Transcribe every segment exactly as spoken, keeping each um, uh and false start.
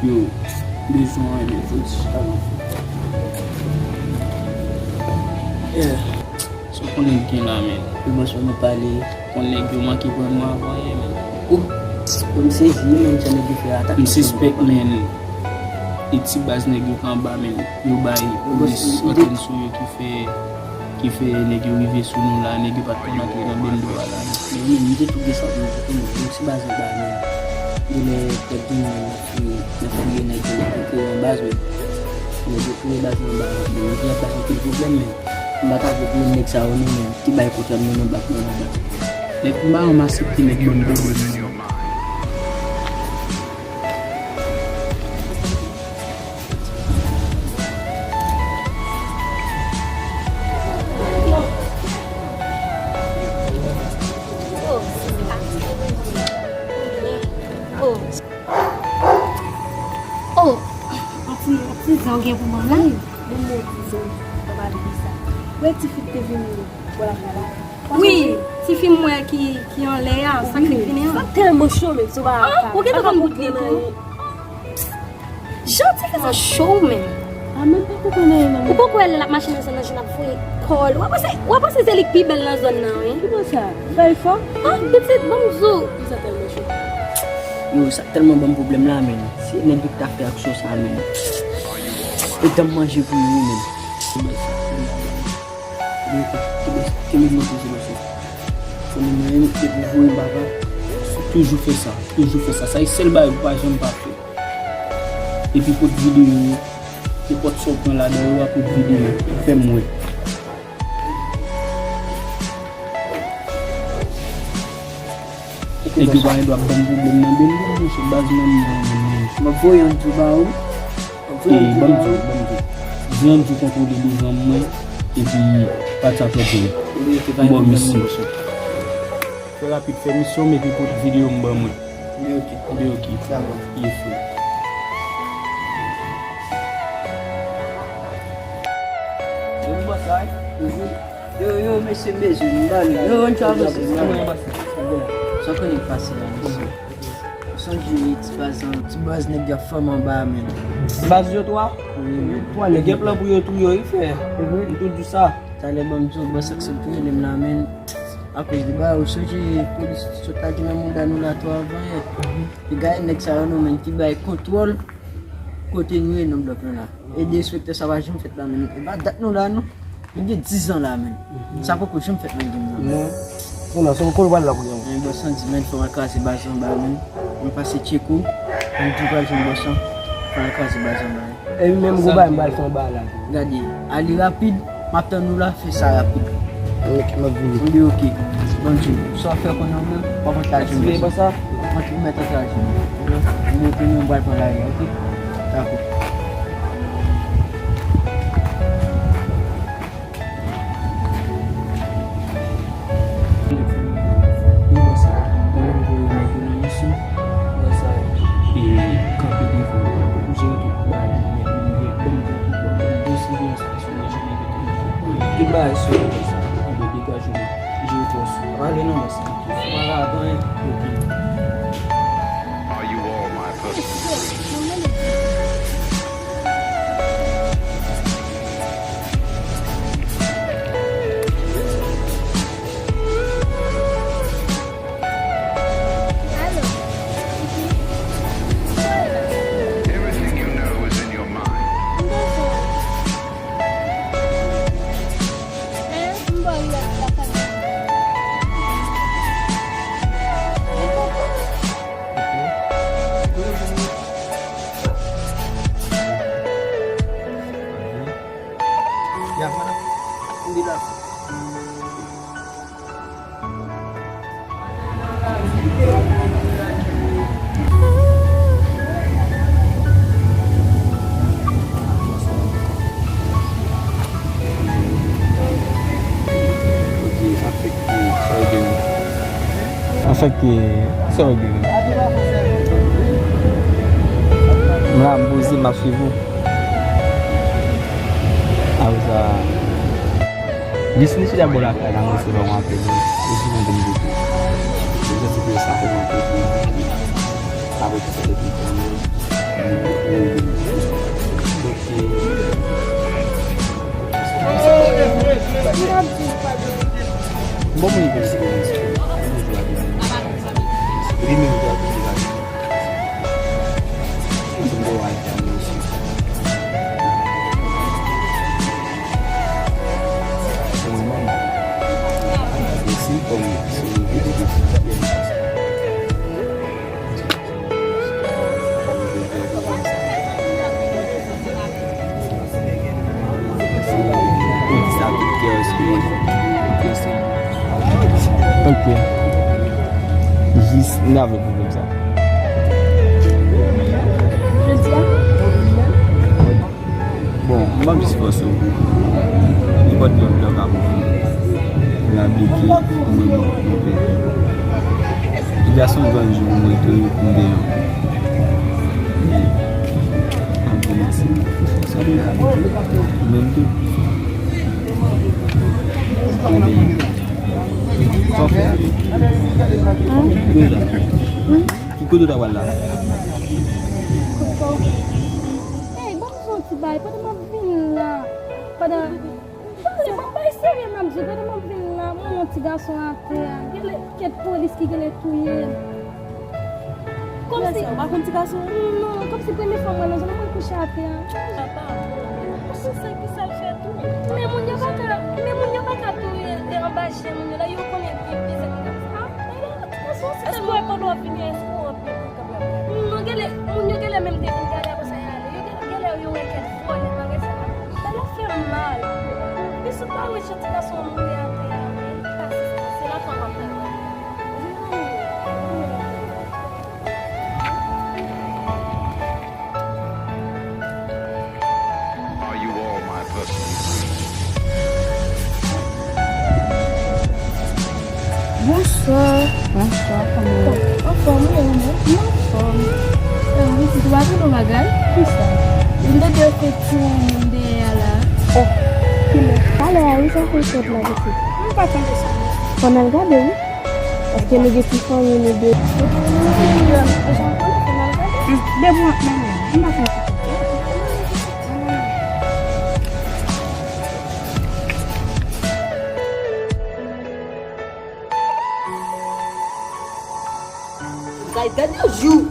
Yo, bezwen anyen, men fò di sa non. Yeah. Sa w konnen k gen la, men. Yo, bòs, nou pale. Konn nèg yo manke pran nou avan yè, men. Ou, yo, m sezi, men, sa nèg yo fè atak. M sispèk, men, e ti baz nèg yo k anba, men, yo bay polis antèn sou yo ki fè, ki fè nèg yo rive sou nou la, nèg yo pa t konn antre nan bendo a la. Men, men, m te tou gen sa pou m di tou, men, yon ti baz anba, men. Yo lè tèt vini, men, fouye, nan fouye nèg yo, nan fouye yon baz, men. Nèg yo fouye baz nan ba, men, nèg yo ap bay anpil pwoblèm, men. M pa ta vle pou nèg sa yo, non, men, ki bay kontwòl nou nan bak, nan bak. Nèg m pa janm aksepte nèg ban m pwoblèm, non. Oh, yon ti, yon ti zen w gen pou mwen la. Wi, bon, bon, ti zen, pa pale de sa. Wè ti fi te vini bò lakay la. Wi, ti fi m wè ki, ki anlè a, sa k vini an. Sa tèlman cho, men, se pa. Ah, ou gentan konn bout li tou. Jan ti fi sa cho, men. A, men pa konprann anyen, non. Ou poko wè lè l ap mache nan zòn nan, jan l ap voye kò l. W a panse, w a panse se li k pi bèl nan zòn nan, wi. Ki konsa? Fè efò. Ah, pitit, ban m di w. Sa tèlman cho. Yo, sa tèlman ban m pwoblèm la, men. Se nèg yo ki ta fè aksyon sa, men. E dan m manje pou yo, men. Kenbe, kenbe, kenbe monte sou dosye. Fò nou menm, depi voye m papa. Toujou fè sa, toujou fè sa. Sa e sèl bagay ou pa janm pa fè. Epi pot videyo yo, nenpòt sa w pran ladan yo, a pot videyo, fè m wè. Nèg yo pa gen dwa ap ban m pwoblèm nan bendo, monchè, baz nan men, nan men. M ap voye yon tou ba ou. M ap voye yon tou ba ou. Ban m di w, ban m di w. Di yon tou kontwole devan mwen, epi pati a twòp vre. M ba w misye. Fè rapid, fè misyon m epi pot videyo m ban mwen. Li oke. Li oke. Dakò. Ye fre. Yo, yo, mesye, mesye, m ba nou. Yo, ann travèse. Sa konnen k pase la, mesye. Ou sonje ti baz lan, ti baz nèg y ap fè m anba a, men. Baz yo twa? Wi, men. Twa nèg gen plan pou yo touye w, wi, frè. M tou di w sa. Talè ban m di w, bòs ak sèl tou rele m la, men. Akoz de bagay, ou sonje polis sot lage nan mouda nou la tou avan yè. Piga e nèg sa yo, nou menm ki bay kontwòl kote nou ye nan blòk lan la. E derespekte sa pa janm fèt la, men. E pa dat nou la, non. Nou gen diz an la, men. Sa poko janm fèt nan game nan. Non. Non, non, se yon kolo pral la pou yon. Men bòs lan di, men, fò m al kraze baz anba, men. Mwen pase tcheko, mwen di pral jwenn bòs lan, fò m al kraze baz anba. Epi menm gwo bagay m pral fè anba la tou. Gade, ale rapid, m ap tann ou la, fè sa rapid. Ok, m ap vini. Li oke. Bondye, sa w fè konnen w menm, pa konn ta jwenn bòs sa. Antre mèt antre al jwenn. Li oke, nou pral pran lari, ok? Dakò. Tout bagay sou yo konsa. Anben degaje w. Jere pòs ou. Pa pale non, bòs. Ou pa ka ap anyen. Ok. Are you all my personal? Everything you know is in your mind. Ya, mana? Di la. Ok, sa fèk, sa yo gen. Sa fèk, sa yo gen. M la, m poze, m ap swiv ou. Apre sa, Dis minit la bò lakay la, mwen se ba w apèl, wi. Ou di mwen vin depi. Mwen santi ke sa fè mwen anpil pou mwen. Apre tout sa depi fè mwen. Bon, mwen gen se li menm ki ap di la. Ok. Jis n avèk pwoblèm sa. Jodi a? Bon, m ap jis fòse w. Nenpòt lè w ka pran. N ap di ki mwen bon, mwen pè. Jodi a se yon gran jou pou mwen tou, pou m benyen w. Mwen ap di mèsi. Sa vle di, mwen tou. Mwen benyen w. Sa w fè? Ki kote w ta pral la? Ey, ban m fè yon ti bagay. Pandan m ap vin la, pandan, tande, ban m bay serye m ap di, pandan m ap vin la, mwen wè yon ti gason atè a. Genlè, kèk polis ki genlè touye l. Kòmsi. Ou pa konn ti gason an? Non, kòmsi premye fwa m wè l nan zòn nan, mwen kouche atè a. Papa, ou sou sa ki sa l fè tou? Men moun yo pa ka, men moun yo pa ka touye, e, anba je moun yo la, yo konnen pi, pi se moun yo. Ah, men yo, ti gason, se tèlman. Èske w wè pandan w ap vini a, èske w wè anpil moun kanpe? Non, genlè, moun yo genlè menm te vin gade apre sa y ale. Yo genlè, genlè yo wè kèk vòlè, bagay sa. Sa la fè m mal. Li sot pa wè jan ti gason an mouri atè a, wi. Li pa sispann, se la fwa m ap travay. Are you all my personal friends? Bonswa. Bonswa, kòman w ye? Anfòm, wi, ou menm? M anfòm. E, ou pitit, ou pa tande yon bagay? Kisa? Vin tande yo fè ti moun dèyè a la. Oh, kilè? Talè a, wi, sa fè sòt la, pitit. M pa tande sa, non. Fò n al gade, wi. Paske nou gen ti fanmi, nou de. Depi w ap mennen, m pa konn. Sa e dènye jou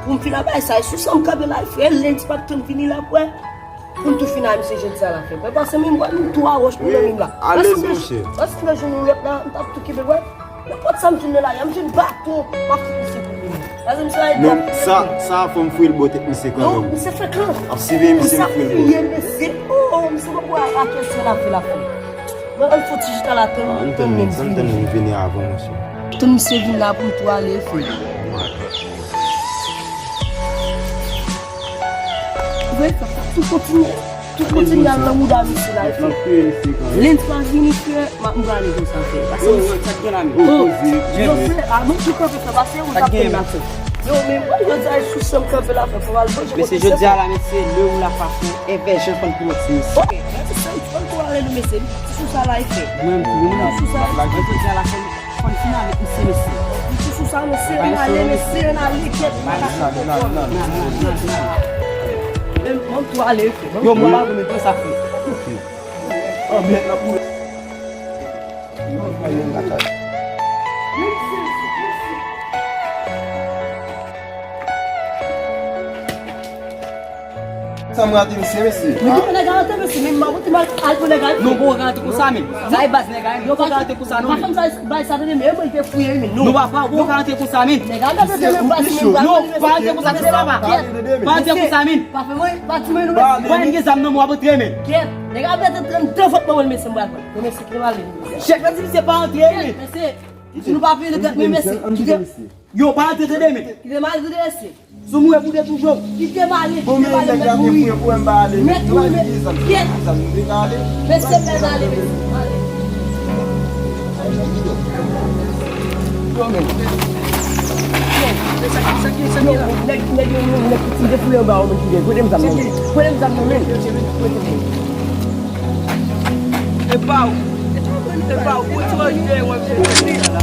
pou m fin a bay sa. E sou sa m kanpe la, frè, lendi pa t tann vini la, frè. Pou m tou fin a misye jodi a la, frè. Frè, pase menm, frè, m tou a wòch pou nan menm la. Alèz, monchè. Pase nan jou nou lòt la, m t ap tou kenbe, frè. Nenpòt sa m jwenn nan lari a, m jwenn baton, m ap fout misye kou vini. Pase misye la. Non, sa, sa fò m fouye l bò tèt misye kanmenm. Non, misye frekan. Ap siveye misye, m fouye l bò. Misye fouye, mesye. Oh, misye pa pou a, a kèl sè l ap fè la, frè. Mwen, ann fè ti chita la, tann, tann menm vini. Tann, tann menm vini avan, monchè. Tann misye vin la pou m tou ale, frè. Vre, frè, tou kontinye, tou kontinye al nan mouda misye la, frè. Lendi pa vini, frè, m ap, m prale konsa, frè. Pase misye. Oh, yo, frè, a, nou tou kanpe, frè, pase ou t ap fè maten. Yo, men mwen, jodi a, sou sa m kanpe la, frè, fò m al manje kote. Mesye, jodi a la, mesye, le ou la fason, envèjan fann pou lòt, mesye. Ok, men se sa, fò n tou ale, nou, mesye. Sou sa la, e fè. Mwen, mwen, sou sa, mwen, jodi a la, fò n, fò n fin avèk misye, mesye. Sou sa, mesye, n ale, mesye, n ale, kèt, m pa ka fè kòkò. Nan, nan, nan, nan. Men, mwen, tou ale, e fè. Yo, mwen, pa goumen, pran sa, frè. Anmèt, nan pou. Sa m rate misye, mesye. Men ki nèg a rantre, mesye, men m pa konte mal al pou nèg a. Non, bon, rantre konsa, men. Sa e baz nèg a, non, rantre konsa, non. Pa fè m sa, bay sa, tande, men, mwen, te fouye, men, non. Non, pa, pa, bon, rantre konsa, men. Nèg a rantre, men, baz, men, non, pa rantre konsa, mesye, pa. Pa rantre konsa, men. Pa fè mwen, pa di mwen, non, mesye. Mwen, gen zam nan, mwen, ap rantre, men. Kèt, nèg a rantre, trannde vòt nan mwen, mesye, m pral pran. Non, mesye, kite m ale. Chèf la di misye pa rantre, men. Mesye, si nou pa peye nou trant mil, mesye, kite. Yo, pa rantre, tande, men. Kite m ale, tande, mesye. Si w mouri pou de toujou. Kite m ale, kite m ale, mèt mouri. Mèt mouri, mèt kèt. Mesye, mèt ale, mesye, ale. Yo, men. Yo, sa ki, sa ki, sa ki la? Nèg, nèg yo, nèg ki tire foule anba, yo, men ki gen. Kote m zam nan, men. Kote m zam nan, men. E pa w. E pa w. Ou ti manje dèyè w ap jere la.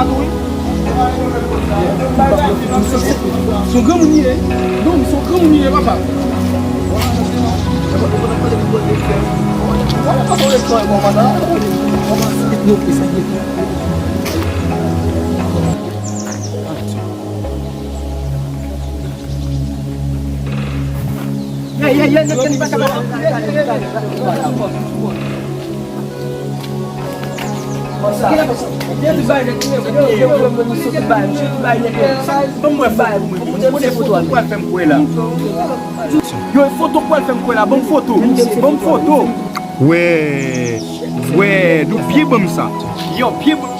papa tou wi. Se yon granmoun li ye. Non, se yon granmoun li ye, papa. Yo, e foto k pral fè m kwè la. Ban m foto. Ban m foto. Wè, wè, nou byen ban m sa. Yo, byen ban m.